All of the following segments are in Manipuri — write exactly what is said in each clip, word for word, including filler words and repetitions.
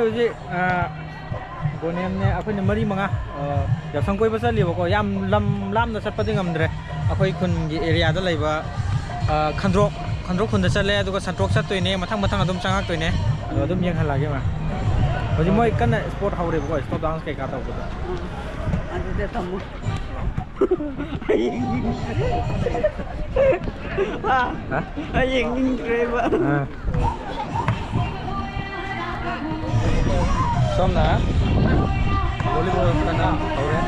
ꯍꯧꯖꯤꯛ ꯕꯣꯅꯦꯝꯅꯦ, ꯑꯩꯈꯣꯏꯅ ꯃꯔꯤ ꯃꯉꯥ ꯌꯥꯎꯁꯪ ꯀꯣꯏꯕ ꯆꯠꯂꯤꯕꯀꯣ꯫ ꯌꯥꯝ ꯂꯝ ꯂꯥꯞꯅ ꯆꯠꯄꯗꯤ ꯉꯝꯗ꯭ꯔꯦ꯫ ꯑꯩꯈꯣꯏ ꯈꯨꯟꯒꯤ ꯑꯦꯔꯤꯌꯥꯗ ꯂꯩꯕ ꯈꯟꯗ꯭ꯔꯣꯛ ꯈꯟꯗ꯭ꯔꯣꯛ ꯈꯨꯟꯗ ꯆꯠꯂꯦ, ꯑꯗꯨꯒ ꯁꯟꯇ꯭ꯔꯣꯛ ꯆꯠꯇꯣꯏꯅꯦ, ꯃꯊꯪ ꯃꯊꯪ ꯑꯗꯨꯝ ꯆꯪꯉꯛꯇꯣꯏꯅꯦ꯫ ꯑꯗꯣ ꯑꯗꯨꯝ ꯌꯦꯡꯍꯜꯂꯛꯑꯒꯦ ꯃꯥ꯫ ꯍꯧꯖꯤꯛ ꯃꯣꯏ ꯀꯟꯅ ꯁ꯭ꯄꯣꯔꯠ ꯍꯧꯔꯦꯕꯀꯣ, ꯁ꯭ꯇꯣꯞ ꯗꯥꯟꯁ ꯀꯩꯀꯥ ꯇꯧꯕꯗꯣ꯫ ꯑꯗꯨꯗ ꯊꯝꯃꯨ꯫ ꯑꯥ, ꯑꯩ ꯌꯦꯡꯅꯤꯡꯗ꯭ꯔꯦꯕ꯫ ꯑꯥ꯫ ꯁꯣꯝꯅ ꯚꯣꯂꯤꯕꯣꯜ ꯁꯥꯟꯅ ꯍꯧꯔꯦ꯫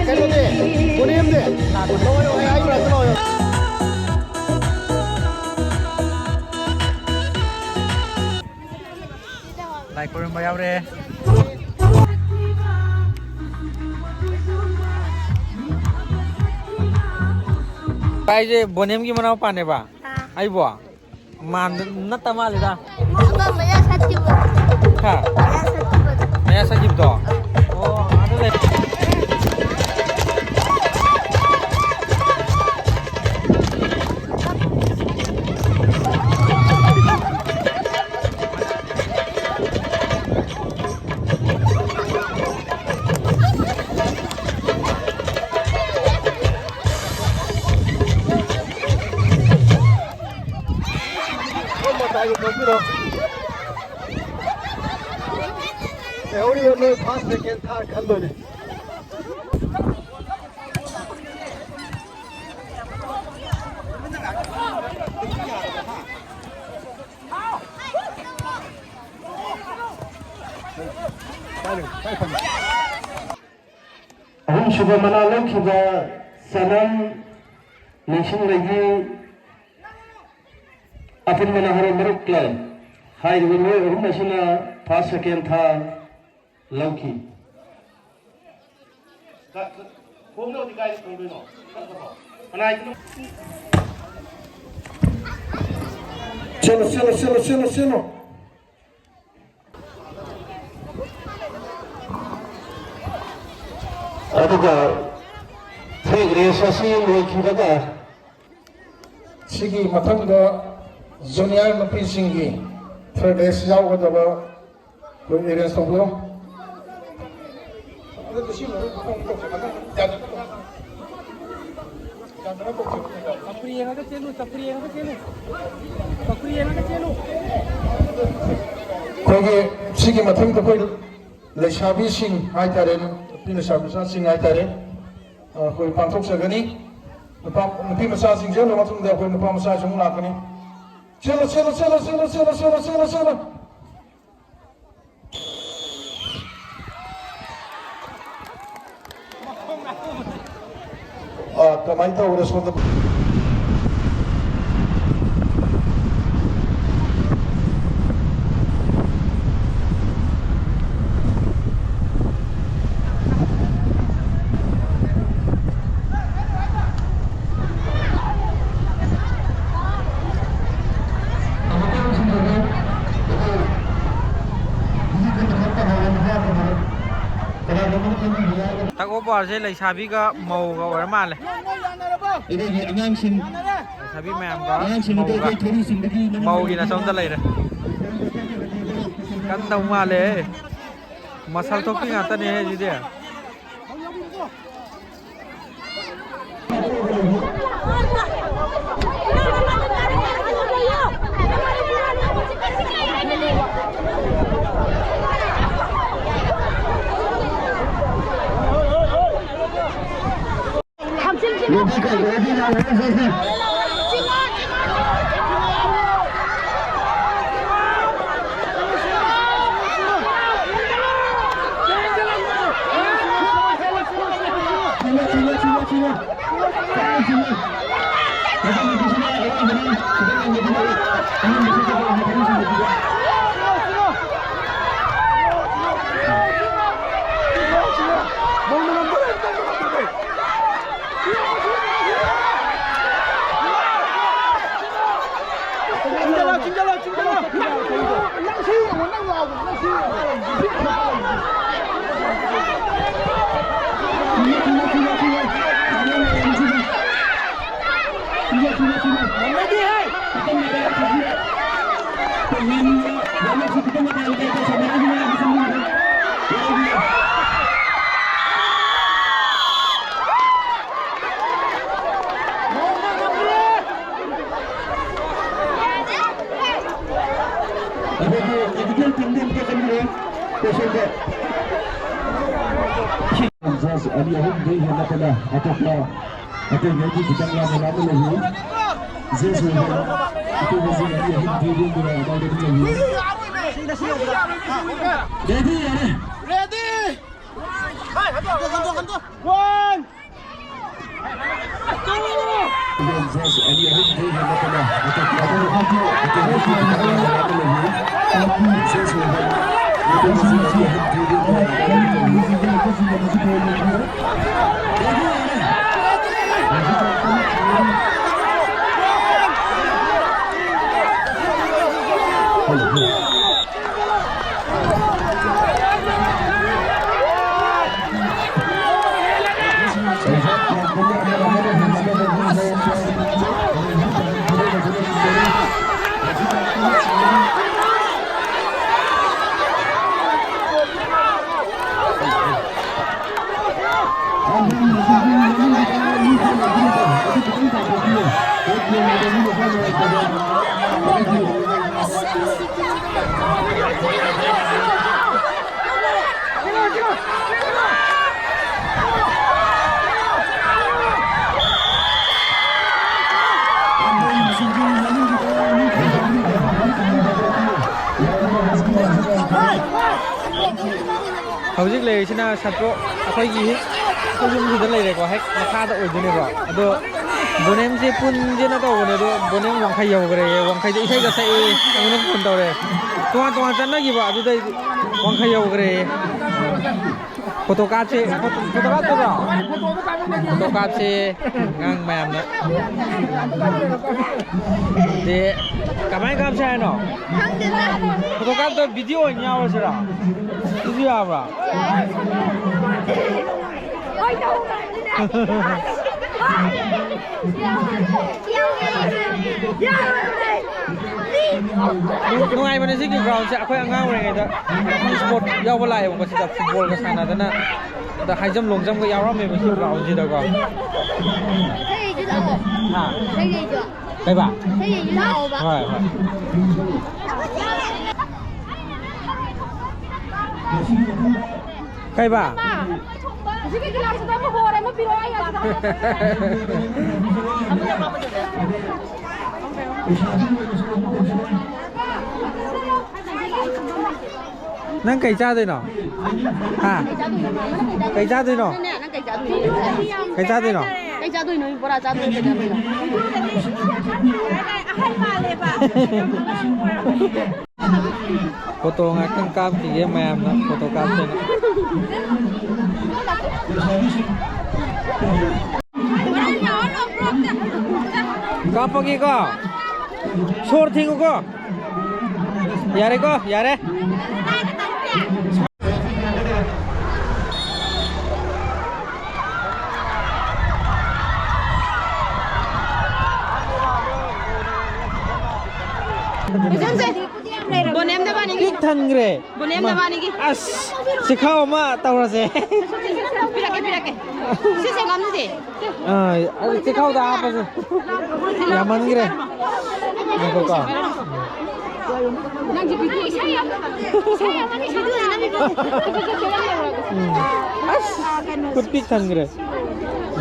ꯀꯩꯅꯣꯗꯤ, ꯄꯨꯅꯦꯝꯗꯤ? ꯂꯥꯛꯑꯣ, ꯑꯩ ꯃꯅꯥꯛꯇ ꯂꯥꯛꯑꯣ꯫ ꯂꯥꯏ ꯈꯨꯔꯨꯝꯕ ꯌꯥꯎꯔꯦ꯫ ꯀꯥꯏꯁꯦ ꯕꯣꯅꯦꯝꯒꯤ ꯃꯅꯥꯎꯄꯥꯅꯦꯕ? ꯑꯥ꯫ ꯑꯩꯕꯣ? ꯃꯥꯟꯗ-, ꯅꯠꯇ ꯃꯥꯜꯂꯤꯗ꯫ ꯑꯃ ꯃꯌꯥ ꯁꯥꯠꯈꯤꯕꯗꯣ꯫ ꯍꯥ? ꯃꯌꯥ ꯁꯥꯠꯈꯤꯕꯗꯣ꯫ ꯃꯌꯥ ꯁꯥꯠꯈꯤꯕꯗꯣ? ꯑꯣ, ꯑꯗꯨ ꯂꯩ꯫ ꯁꯣꯝ ꯃꯇꯥꯏꯗ ꯊꯣꯛꯄꯤꯔꯣ꯫ ꯂꯩꯍꯧꯔꯤꯕ ꯅꯣꯏ first, second, third ꯈꯟꯗꯣꯏꯅꯦ꯫ ꯑꯍꯨꯝ ꯃꯅꯥ ꯂꯧꯈꯤꯕ ꯆꯅꯝ, ꯅꯤꯡꯁꯤꯡꯂꯩꯒꯤ ꯑꯄꯨꯟꯕꯅ ꯍꯣꯔꯦꯟ ꯃꯔꯨꯛ ꯂꯩ꯫ ꯍꯥꯏꯔꯤꯕ ꯃꯤꯑꯣꯏ ꯑꯍꯨꯝ ꯑꯁꯤꯅ first, second, third ꯂꯧꯈꯤ꯫ ꯈꯣꯡꯅꯕꯗꯤ ꯀꯥꯏꯗ ꯈꯣꯡꯗꯣꯏꯅꯣ? ꯀꯅꯥꯏꯗꯅꯣ? ꯆꯦꯜꯂꯣ, ꯆꯦꯜꯂꯣ, ꯆꯦꯜꯂꯣ, ꯆꯦꯜꯂꯣ, ꯆꯦꯜꯂꯣ꯫ ꯑꯗꯨꯒ flag race ꯑꯁꯤ ꯂꯣꯏꯈꯤꯕꯒ ꯁꯤꯒꯤ ꯃꯊꯪꯗ junior ꯅꯨꯄꯤꯁꯤꯡꯒꯤ flag race ꯌꯥꯎꯒꯗꯕ ꯑꯩꯈꯣꯏ arrange ꯇꯧꯕꯤꯌꯣ꯫ ꯆꯧꯀ꯭ꯔꯤ ꯌꯦꯡꯉꯒ ꯆꯦꯜꯂꯨ, ꯆꯧꯀ꯭ꯔꯤ ꯌꯦꯡꯉꯒ ꯆꯦꯜꯂꯨ, ꯆꯧꯀ꯭ꯔꯤ ꯌꯦꯡꯉꯒ ꯆꯦꯜꯂꯨ꯫ ꯑꯩꯈꯣꯏꯒꯤ ꯁꯤꯒꯤ ꯃꯊꯪꯗ ꯑꯩꯈꯣꯏ ꯂꯩꯁꯥꯕꯤꯁꯤꯡ ꯍꯥꯏꯇꯥꯔꯦ, ꯅꯨꯄꯤ ꯂꯩꯁꯥ ꯃꯆꯥꯁꯤꯡ ꯍꯥꯏꯇꯥꯔꯦ, ꯑꯩꯈꯣꯏ ꯄꯥꯡꯊꯣꯛꯆꯒꯅꯤ꯫ ꯅꯨꯄꯥ, ꯅꯨꯄꯤ ꯃꯆꯥꯁꯤꯡ ꯆꯦꯜꯂ ꯃꯇꯨꯡꯗ ꯑꯩꯈꯣꯏ ꯅꯨꯄꯥ ꯃꯆꯥꯁꯤꯡ ꯑꯃꯨꯛ ꯂꯥꯛꯀꯅꯤ꯫ ꯆꯦꯜꯂꯣ, ꯆꯦꯜꯂꯣ, ꯆꯦꯜꯂꯣ꯫ ꯑꯥ, ꯀꯃꯥꯏꯅ ꯇꯧꯈ꯭ꯔꯦ ꯁꯣꯝꯗ? Tug of warꯁꯦ ꯂꯩꯁꯥꯕꯤꯒ ꯃꯧꯒ ꯑꯣꯏꯔ ꯃꯥꯜꯂꯦ꯫ ꯑꯗꯒꯤ ꯑꯉꯥꯡꯁꯤꯡ, ꯂꯩꯁꯥꯕꯤ ꯃꯌꯥꯝꯒ ꯑꯉꯥꯡꯁꯤꯡ ꯑꯗꯨ ꯃꯧꯒ꯫ ꯑꯩꯈꯣꯏ ꯊꯧꯔꯤꯁꯤꯡꯗꯒꯤ ꯃꯅꯤꯡ ꯃꯧꯒꯤꯅ ꯁꯣꯝꯗ ꯂꯩꯔꯦ꯫ ꯀꯟꯗꯧ ꯃꯥꯜꯂꯦ꯫ ꯃꯁꯜ ꯊꯣꯛꯄꯤ ꯉꯥꯛꯇꯅꯦ ꯁꯤꯗꯤ꯫ ꯆꯤꯡꯁꯤꯜꯂꯣ, ꯆꯤꯡꯁꯤꯜꯂꯣ, ꯆꯤꯡꯁꯤꯜꯂꯣ꯫ ꯅꯪ ꯁꯤ ꯌꯦꯡꯉꯣ, ꯅꯪ ꯂꯥꯎꯕꯗꯣ, ꯅꯪ ꯁꯤ ꯌꯦꯡꯉꯣ꯫ ꯉꯝꯃꯗꯤ ꯍꯦ꯫ ꯑꯩꯈꯣꯏꯒꯤ ꯇꯦꯛꯅꯤꯀꯦꯜ ꯇꯤꯝꯗꯤ ꯑꯝꯇ ꯆꯪꯕꯤꯔꯣ꯫ ꯄꯦꯁꯦꯟꯗ ꯖꯁ ꯑꯅꯤ ꯑꯍꯨꯝꯗꯤ ꯍꯦꯟꯅ ꯐꯅ ꯑꯇꯣꯞꯄ ꯑꯇꯩꯉꯩꯗꯤ ꯈꯤꯇꯪ ꯂꯥꯞꯅ ꯂꯥꯞꯅ ꯂꯩꯕꯤꯌꯨ꯫ ꯖꯁ ꯑꯣꯏꯕ ꯑꯇꯣꯞꯄꯁꯤꯡ ꯑꯅꯤ ꯑꯍꯨꯝꯗꯤ ꯂꯦꯡꯗꯅ ꯑꯗꯥꯏꯗ ꯑꯗꯨꯝ ꯂꯩꯕꯤꯌꯨ꯫ ꯔꯦꯗꯤ ꯌꯥꯔꯦ꯫ ꯔꯦꯗꯤ꯫ ꯍꯟꯗꯣꯛ, ꯍꯟꯗꯣꯛ, ꯍꯟꯗꯣꯛ꯫ ꯋꯥꯟ꯫ ꯍꯧꯖꯤꯛ ꯂꯩꯔꯤꯁꯤꯅ ꯁꯟꯇ꯭ꯔꯣꯛ ꯑꯩꯈꯣꯏꯒꯤ ꯌꯨꯝꯁꯤꯗ ꯂꯩꯔꯦꯀꯣ, ꯍꯦꯛ ꯃꯈꯥꯗ ꯑꯣꯏꯗꯣꯏꯅꯦꯕ꯫ ꯑꯗꯣ ꯕꯣꯅꯦꯝꯁꯦ ꯄꯨꯟꯁꯦꯅ ꯇꯧꯕꯅꯦ, ꯑꯗꯣ ꯕꯣꯅꯦꯝ ꯋꯥꯡꯈꯩ ꯌꯧꯈ꯭ꯔꯦ, ꯋꯥꯡꯈꯩꯗ ꯏꯁꯩꯒ ꯁꯛꯑꯦ, ꯑꯩꯉꯣꯟꯗ ꯐꯣꯟ ꯇꯧꯔꯦ꯫ ꯇꯣꯉꯥꯟ ꯇꯣꯉꯥꯟ ꯆꯠꯅꯈꯤꯕ ꯑꯗꯨꯗꯩꯗꯤ ꯋꯥꯡꯈꯩ ꯌꯧꯈ꯭ꯔꯦ꯫ ꯐꯣꯇꯣ ꯀꯥꯞꯁꯦ, ꯐꯣꯇꯣ ꯀꯥꯞꯇꯣꯏꯔꯣ? ꯐꯣꯇꯣ ꯀꯥꯞꯁꯦ, ꯑꯉꯥꯡ ꯃꯌꯥꯝꯅ꯫ ꯗꯦ, ꯀꯃꯥꯏꯅ ꯀꯥꯞꯁꯦ ꯍꯥꯏꯅꯣ? ꯈꯪꯗꯦꯗ꯫ ꯐꯣꯇꯣ ꯀꯥꯞꯇ ꯚꯤꯗꯤꯑꯣ ꯑꯣꯏꯅ ꯌꯥꯎꯔꯁꯤꯔꯣ? ꯑꯗꯨꯁꯨ ꯌꯥꯕ꯭ꯔꯥ? ꯅꯨꯡꯉꯥꯏꯕꯅꯦ ꯁꯤꯒꯤ ꯒ꯭ꯔꯥꯎꯟꯁꯦ꯫ ꯑꯩꯈꯣꯏ ꯑꯉꯥꯡ ꯑꯣꯏꯔꯤꯉꯩꯗ ꯏꯁꯄꯣꯔꯠ ꯌꯥꯎꯕ ꯂꯥꯛꯑꯦꯕꯀꯣ, ꯁꯤꯗ ꯐꯨꯠꯕꯣꯜꯒ ꯁꯥꯟꯅꯗꯅ, ꯑꯗ ꯍꯥꯏꯖꯝ ꯂꯣꯡꯖꯝꯒ ꯌꯥꯎꯔꯝꯃꯦꯕ ꯁꯤ ꯒ꯭ꯔꯥꯎꯟꯁꯤꯗꯀꯣ꯫ ꯏꯁꯩꯁꯨ ꯂꯥꯛꯑꯣ꯫ ꯍꯥ? ꯏꯁꯩꯁꯨ꯫ ꯀꯩꯕꯥ? ꯏꯁꯩꯁꯨ ꯂꯥꯛꯑꯣꯕ꯫ ꯍꯣꯏ, ꯍꯣꯏ꯫ ꯀꯩꯕꯥ? ꯍꯧꯖꯤꯛꯀꯤ ꯒꯤꯂꯥꯁꯇꯨꯗ ꯑꯃ ꯍꯣꯔ ꯑꯃ ꯄꯤꯔꯛꯑꯣ, ꯑꯩ ꯑꯁꯤꯗ꯫ ꯅꯪ ꯀꯩ ꯆꯥꯗꯣꯏꯅꯣ? ꯍꯥ? ꯀꯩ ꯆꯥꯗꯣꯏꯅꯣ? ꯅꯪ ꯀꯩ ꯆꯥꯗꯣꯏꯅꯣ? ꯀꯩ ꯆꯥꯗꯣꯏꯅꯣ? ꯀꯩ ꯆꯥꯗꯣꯏꯅꯣ? ꯕꯣꯔꯥ ꯆꯥꯗꯣꯏꯅꯣ? ꯀꯩ ꯆꯥꯗꯣꯏꯅꯣ? ꯑꯍꯜ ꯃꯥꯜꯂꯦꯕ꯫ ꯐꯣꯇꯣ ꯉꯥꯛꯇꯪ ꯀꯥꯞꯈꯤꯒꯦ ꯃꯌꯥꯝꯅ ꯐꯣꯇꯣ ꯀꯥꯞꯁꯦꯅ꯫ ꯀꯥꯞꯄꯒꯦꯀꯣ꯫ ꯁꯣꯔ ꯊꯤꯡꯉꯨꯀꯣ꯫ ꯌꯥꯔꯦꯀꯣ, ꯌꯥꯔꯦ꯫ ꯀꯣꯏꯁꯟꯁꯦ ꯕꯣꯅꯦꯝꯗ ꯄꯤꯛ ꯊꯟꯈ꯭ꯔꯦ꯫ ꯕꯣꯅꯦꯝ ꯃꯥ, ꯅꯕꯥꯅꯤꯒꯤ꯫ ꯑꯁ, ꯆꯤꯈꯥꯎ ꯑꯃ ꯇꯧꯔꯁꯦ꯫ ꯄꯤꯔꯛꯀꯦ, ꯄꯤꯔꯛꯀꯦ꯫ ꯁꯤꯁꯦ ꯉꯝꯗꯦ꯫ ꯑꯥ, ꯑꯗꯨ ꯆꯤꯈꯥꯎꯗ ꯍꯥꯞꯄꯁꯦ꯫ ꯌꯥꯝꯃꯟꯈ꯭ꯔꯦ꯫ ꯉꯥꯏꯈꯣꯀꯣ꯫ ꯅꯪꯁꯦ ꯚꯤꯗꯤꯑꯣ ꯏꯁꯩ ꯌꯥꯝ, ꯏꯁꯩ ꯌꯥꯝ, ꯏꯁꯩ ꯌꯥꯝ꯫ ꯎꯝ꯫ ꯑꯁ, ꯈꯨꯠ ꯄꯤꯛ ꯊꯟꯈ꯭ꯔꯦ꯫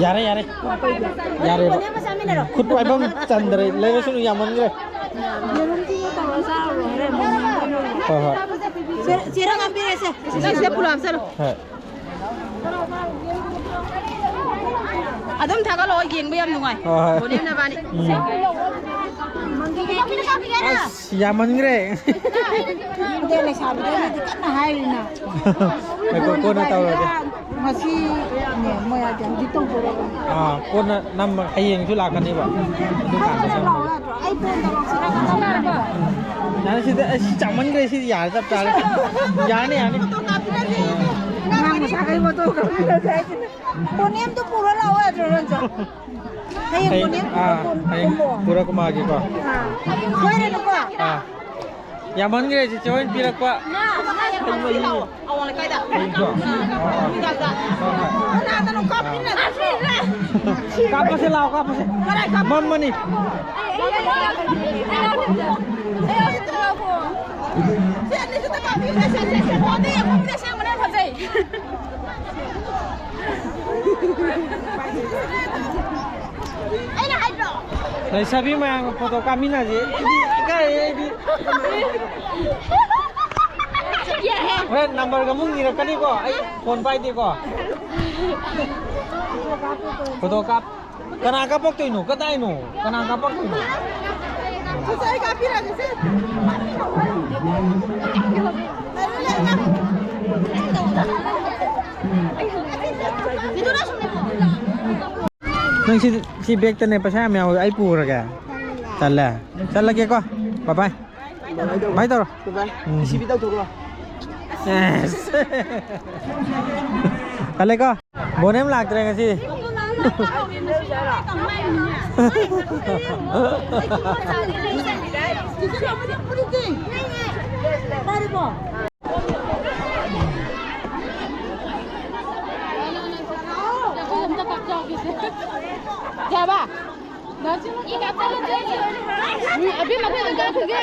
ꯌꯥꯔꯦ, ꯌꯥꯔꯦ꯫ ꯌꯥꯔꯦꯕ꯫ ꯈꯨꯠ ꯄꯥꯏꯐꯝ ꯆꯟꯗ꯭ꯔꯦ꯫ ꯂꯩꯔꯁꯅꯨ, ꯌꯥꯝꯃꯟꯈ꯭ꯔꯦ꯫ ꯌꯦꯔꯨꯝꯁꯤꯒ ꯇꯧꯔ ꯆꯥꯔꯨꯔꯣ ꯍꯣꯔꯦꯟ꯫ ꯍꯣꯏ, ꯍꯣꯏ꯫ ꯆꯦ-, ꯆꯦꯔꯪ ꯑꯃ ꯄꯤꯔꯛꯑꯁꯦ꯫ ꯁꯤꯗ ꯄꯨꯂꯞ ꯍꯥꯞꯆꯜꯂꯣ꯫ ꯍꯣꯏ꯫ ꯑꯗꯨꯝ ꯊꯥꯒꯠꯂꯛꯑꯣ, ꯌꯦꯡꯕ ꯌꯥꯝ ꯅꯨꯡꯉꯥꯏ꯫ ꯍꯣꯏ, ꯍꯣꯏ꯫ ꯕꯣꯅꯦꯝ ꯅꯕꯥꯅꯤ꯫ ꯎꯝ꯫ ꯑꯁ, ꯌꯥꯝꯃꯟꯈ꯭ꯔꯦ꯫ ꯑꯗꯩ ꯂꯩꯁꯥꯕꯤꯗꯩꯅꯗꯤ ꯀꯟꯅ ꯍꯥꯏꯔꯤꯅ꯫ ꯉꯥꯏꯈꯣ, ꯀꯣꯟꯅ ꯇꯧꯔꯒꯦ꯫ ꯉꯁꯤꯅꯦ ꯃꯣꯏ ꯍꯥꯏꯗꯤ ꯍꯧꯖꯤꯛ ꯇꯧꯗꯣꯔꯕꯅꯦ꯫ ꯑꯥ, ꯀꯣꯟꯅ ꯅꯝꯃ ꯍꯌꯦꯡꯁꯨ ꯂꯥꯛꯀꯅꯦꯕ꯫ ꯑꯗꯨꯀꯥꯟꯗ ꯈꯔ ꯂꯥꯎ ꯅꯝꯃꯒꯦ꯫ ꯌꯥꯗ꯭ꯔꯣ? ꯑꯩ ꯐꯣꯟ ꯇꯧꯔꯛꯁꯤꯔꯥ ꯈꯟꯕꯅꯦꯕ꯫ ꯌꯥꯔꯦ, ꯁꯤꯗ, ꯑꯁ, ꯆꯥꯃꯟꯈ꯭ꯔꯦ, ꯁꯤꯗꯤ ꯌꯥꯔꯦ, ꯆꯞ ꯆꯥꯔꯦ꯫ ꯌꯥꯔꯅꯤ, ꯌꯥꯔꯅꯤ꯫ ꯐꯣꯇꯣ ꯀꯥꯞꯄꯤꯔꯁꯤ꯫ ꯑꯉꯥꯡ ꯃꯆꯥꯈꯩ ꯐꯣꯇꯣ ꯀꯥꯞꯄꯤꯔꯁꯤ ꯍꯥꯏꯁꯤꯅꯦ꯫ ꯕꯣꯅꯦꯝꯗꯣ ꯄꯨꯔ ꯂꯥꯛꯑꯣ ꯌꯥꯗ꯭ꯔꯣ, ꯅꯪꯁꯨ? ꯍꯌꯦꯡ ꯍꯌꯦꯡ, ꯕꯣꯅꯦꯝ ꯑꯥ, ꯄꯨꯔ ꯍꯌꯦꯡ ꯀꯨꯝꯃꯣ꯫ ꯄꯨꯔ ꯀꯨꯝꯃꯛꯑꯒꯦꯀꯣ꯫ ꯑꯥ꯫ ꯁꯣꯏꯔꯅꯨꯀꯣ꯫ ꯑꯥ꯫ ꯌꯥꯝꯃꯟꯈ꯭ꯔꯦ, ꯆꯤꯆꯦ ꯍꯣꯏꯅ ꯄꯤꯔꯛꯄ꯫ ꯑꯋꯥꯡ ꯂꯩꯀꯥꯏꯗ꯫ ꯍꯌꯦꯡꯁꯨ? ꯑꯥ, ꯑꯥ꯫ ꯅꯨꯃꯤꯗꯥꯡꯗ꯫ ꯍꯣꯏ, ꯍꯣꯏ꯫ ꯀꯅꯥꯗꯅꯣ ꯀꯥꯞꯄꯤꯔꯤꯅꯦ? ꯀꯥꯞꯄꯁꯦ ꯂꯥꯛꯑꯣ, ꯀꯥꯞꯄꯁꯦ꯫ ꯀꯗꯥꯏ ꯀꯥꯞꯄ? ꯃꯝꯃꯅꯤ꯫ ꯁꯦ, ꯑꯅꯤꯁꯤꯗ ꯀꯥꯞꯄꯤꯌꯨ꯫ ꯁꯦ, ꯁꯦ, ꯁꯦ, ꯁꯦ꯫ ꯐꯣꯟꯗ ꯌꯦꯡꯉꯣ, ꯐꯖꯩ꯫ ꯑꯩꯅ ꯍꯥꯏꯗ꯭ꯔꯣ? ꯂꯩꯁꯥꯕꯤ ꯃꯌꯥꯝꯒ ꯐꯣꯇꯣ ꯀꯥꯞꯃꯤꯟꯅꯁꯦ꯫ ꯏꯀꯥꯏꯌꯦ ꯑꯩꯗꯤ꯫ ꯍꯣꯔꯦꯟ ꯅꯝꯕꯔꯒ ꯑꯃꯨꯛ ꯅꯤꯔꯛꯀꯅꯤꯀꯣ꯫ ꯑꯩ ꯐꯣꯟ ꯄꯥꯏꯗꯦꯀꯣ꯫ ꯐꯣꯇꯣ ꯀꯥꯞ-, ꯀꯅꯥ ꯀꯥꯞꯄꯛꯇꯣꯏꯅꯣ? ꯀꯗꯥꯏꯅꯣ? ꯀꯅꯥ ꯀꯥꯞꯄꯛꯇꯣꯏꯅꯣ? ꯁꯤꯁꯦ ꯑꯩ ꯀꯥꯞꯄꯤꯔꯒꯦ, ꯁꯦ꯫ ꯅꯪ ꯁꯤ, ꯁꯤ ꯕꯦꯛꯇꯅꯦ ꯄꯩꯁꯥ ꯌꯥꯝ ꯌꯥꯎꯋꯦ, ꯑꯩ ꯄꯨꯔꯒꯦ꯫ ꯆꯠꯂꯦ꯫ ꯆꯠꯂꯒꯦꯀꯣ꯫ ꯕꯥꯏ ꯕꯥꯏ꯫ ꯕꯥꯏ ꯇꯧꯔꯣ꯫ ꯕꯥꯏ ꯕꯥꯏ꯫ ꯎꯝ꯫ C B ꯇꯧꯊꯣꯛꯈ꯭ꯔꯣ꯫ ꯑꯦꯁ꯫ ꯆꯠꯂꯦꯀꯣ꯫ ꯕꯣꯅꯦꯝ ꯂꯥꯛꯇ꯭ꯔꯦ ꯉꯁꯤ꯫ ꯌꯥꯕ? ꯎꯝ, ꯑꯕꯦꯝꯃ, ꯑꯩꯈꯣꯏ ꯑꯗꯨꯝ ꯀꯥꯞꯈꯤꯒꯦ꯫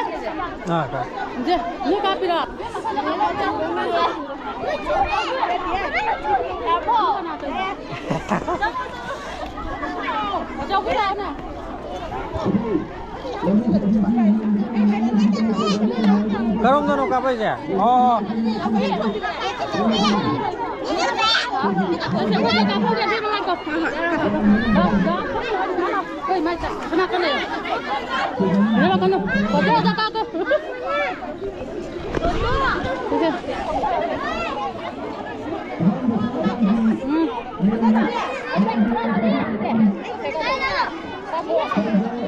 ꯑꯥ, ꯀꯥꯞ꯫ ꯏꯆꯦ, ꯅꯣꯏ ꯀꯥꯞꯄꯤꯔꯣ? ꯀꯔꯣꯝꯗꯅꯣ ꯀꯥꯞꯄꯛꯏꯁꯦ? ꯑꯣ꯫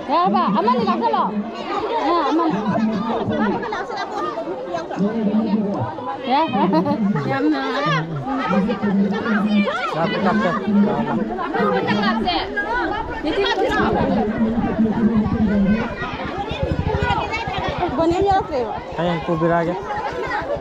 ꯌꯥꯔꯕ? ꯑꯃꯅꯤ ꯂꯥꯛꯁꯜꯂꯣ꯫ ꯑ, ꯑꯃꯅꯤ꯫ ꯌꯥ-, ꯌꯥꯝ ꯅꯨꯡꯉꯥꯏ꯫ ꯂꯥꯛꯁꯦ, ꯂꯥꯛꯁꯦ꯫ ꯕꯣꯅꯤ ꯑꯃ ꯌꯥꯎꯔꯛꯇ꯭ꯔꯦꯕ꯫ ꯍꯌꯦꯡ ꯄꯨꯕꯤꯔꯛꯑꯒꯦ꯫